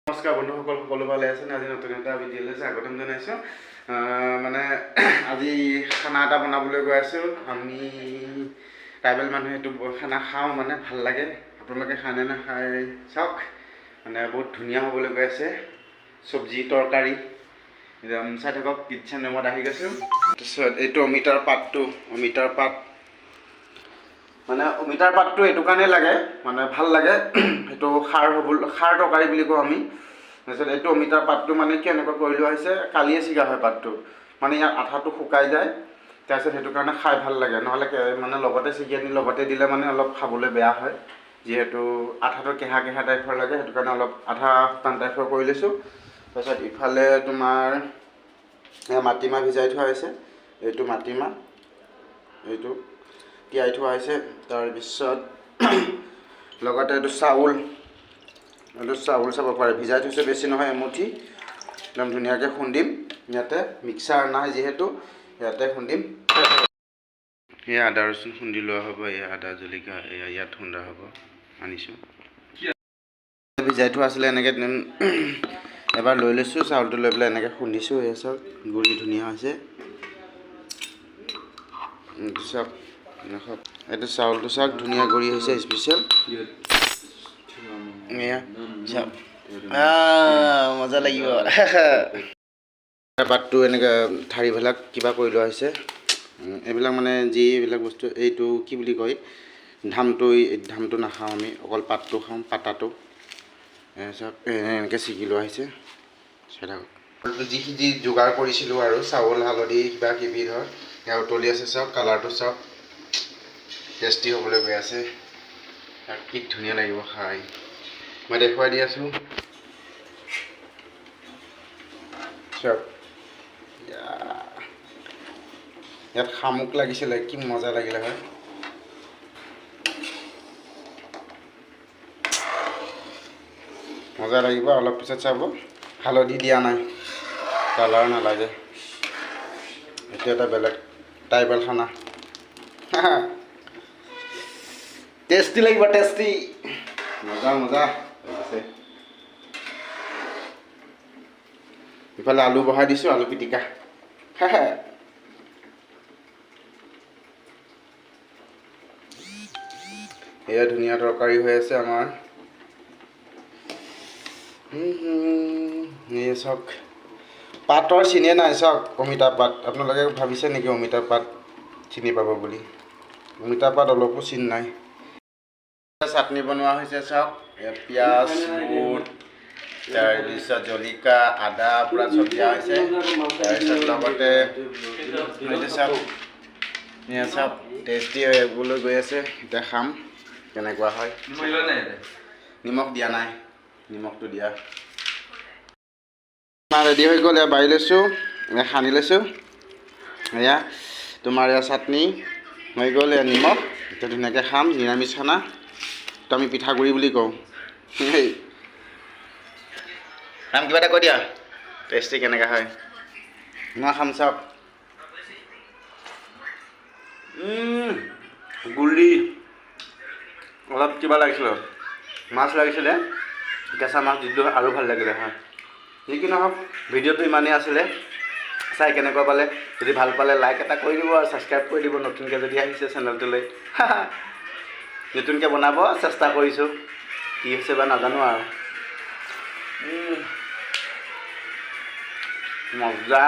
নমস্কাৰ বন্ধুসকল, সকলো ভালে আছেনে? আজি নতুন এটা ভিডিঅ'লৈ স্বাগতম জনাইছোঁ। মানে আজি খানা এটা বনাবলৈ গৈ আছোঁ। আমি ট্ৰাইবেল মানুহে এইটো খানা খাওঁ, মানে ভাল লাগে। আপোনালোকে খানে নাখায় চাওক। মানে বহুত ধুনীয়া হ'বলৈ গৈ আছে চব্জি তৰকাৰী। একদম চাই থাকক। কিটচেন ৰুমত আহি গৈছোঁ। তাৰপিছত এইটো অমিতাৰ পাতটো, অমিতাৰ পাত, মানে অমিতাৰ পাতটো এইটো কাৰণেই লাগে, মানে ভাল লাগে। সেইটো খাৰ হ'ব, খাৰ তৰকাৰী বুলি কওঁ আমি। তাৰপিছত এইটো অমিতাৰ পাতটো মানে কেনেকুৱা কৰি লোৱা হৈছে, কালিয়ে ছিগা হয় পাতটো, মানে ইয়াৰ আঠাটো শুকাই যায়। তাৰপিছত সেইটো কাৰণে খাই ভাল লাগে। নহ'লে মানে লগতে ছিগি আনি লগতে দিলে মানে অলপ খাবলৈ বেয়া হয়, যিহেতু আঠাটো কেঁহা কেঁহা টাইপৰ লাগে। সেইটো কাৰণে অলপ আধা শুকান টাইপৰ কৰি লৈছোঁ। তাৰপিছত ইফালে তোমাৰ মাটিমাহ ভিজাই থোৱা হৈছে। এইটো মাটিমাহ, এইটো তিয়াই থোৱা হৈছে। তাৰপিছত লগতে এইটো চাউল, এইটো চাউল চাব পাৰে, ভিজাই থৈছোঁ, বেছি নহয়, এমুঠি। একদম ধুনীয়াকৈ খুন্দিম ইয়াতে, মিক্সাৰ নাই যিহেতু, ইয়াতে খুন্দিম। এয়া আদা ৰচুন খুন্দি লোৱা হ'ব। এয়া আদা জলকীয়া, এয়া ইয়াত খুন্দা হ'ব। আনিছোঁ, ভিজাই থোৱা আছিলে। এনেকৈ এবাৰ লৈ লৈছোঁ চাউলটো, লৈ পেলাই এনেকৈ খুন্দিছোঁ। এয়া চাওক, গুড়ি ধুনীয়া হৈছে। চাওক, এইটো চাউলটো চাওক, ধুনীয়া গুড়ি হৈছে, স্পেচিয়েল। এয়া চাওক, মজা লাগিব। পাতটো এনেকৈ ঠাৰিবিলাক কিবা কৰি লোৱা হৈছে। এইবিলাক মানে যি এইবিলাক বস্তু, এইটো কি বুলি কয়, ধামটো, এই ধামটো নাখাওঁ আমি, অকল পাতটো খাওঁ, পাতাটো। চাওক, এনেকৈ ছিগি লোৱা হৈছে। চাই থাকক। যি যি যোগাৰ কৰিছিলোঁ আৰু চাউল, হালধি, কিবা কিবি ধৰ, সেয়া উতলি আছে। চাওক, কালাৰটো চাওক, টেষ্টি হ'বলৈ গৈ আছে। কি ধুনীয়া লাগিব খাই, মই দেখুৱাই দি আছোঁ। চাওক, ইয়াত শামুক লাগিছিলে, কি মজা লাগিলে হয়। মজা লাগিব, অলপ পিছত চাব। হালধি দিয়া নাই, কালাৰ নালাগে। এইটো এটা বেলেগ ট্ৰাইবেল খানা, টেষ্টি লাগিব, টেষ্টি, মজা মজা লাগিছে। ইফালে আলু বহাই দিছোঁ, আলু পিটিকা। এয়া ধুনীয়া তৰকাৰী হৈ আছে আমাৰ। এই চাওক, পাতৰ চিনিয়ে নাই। চাওক, অমিতা পাত। আপোনালোকে ভাবিছে নেকি অমিতা পাত চিনি পাব বুলি? অমিতা পাত অলপো চিন নাই। চাটনি বনোৱা হৈছে। চাওক, পিঁয়াজ, বুট, তাৰপিছত জলকীয়া, আদা, পূৰা চব দিয়া হৈছে। তাৰপিছত লগতে এইটো চাওক, এয়া চাওক, টেষ্টি হ'বলৈ গৈ আছে। এতিয়া খাম, কেনেকুৱা হয়। নিমখ দিয়া নাই, নিমখটো দিয়া। ৰেডি হৈ গ'ল। এয়া বাঢ়ি লৈছোঁ, সানি লৈছোঁ। এয়া তোমাৰ এয়া চাটনি হৈ গ'ল, এয়া নিমখ। এতিয়া ধুনীয়াকৈ খাম নিৰামিষ খানা। তো আমি পিঠাগুড়ি বুলি কওঁ। ৰাম, কিবা এটা কৈ দিয়া, টেষ্টি কেনেকুৱা হয়। মই খাম, চাওক। গুড়ি অলপ কিবা লাগিছিলে, মাছ লাগিছিলে, কেঁচা মাছ দিলোঁ আৰু ভাল লাগিলে হয়। যি কি নহওক, ভিডিঅ'টো ইমানেই আছিলে। চাই কেনেকুৱা পালে? যদি ভাল পালে লাইক এটা কৰি দিব আৰু ছাবস্ক্ৰাইব কৰি দিব, নতুনকৈ যদি আহিছে চেনেলটোলৈ। নতুনকৈ বনাব চেষ্টা কৰিছোঁ, কি হৈছে বা নাজানো আৰু। মজা।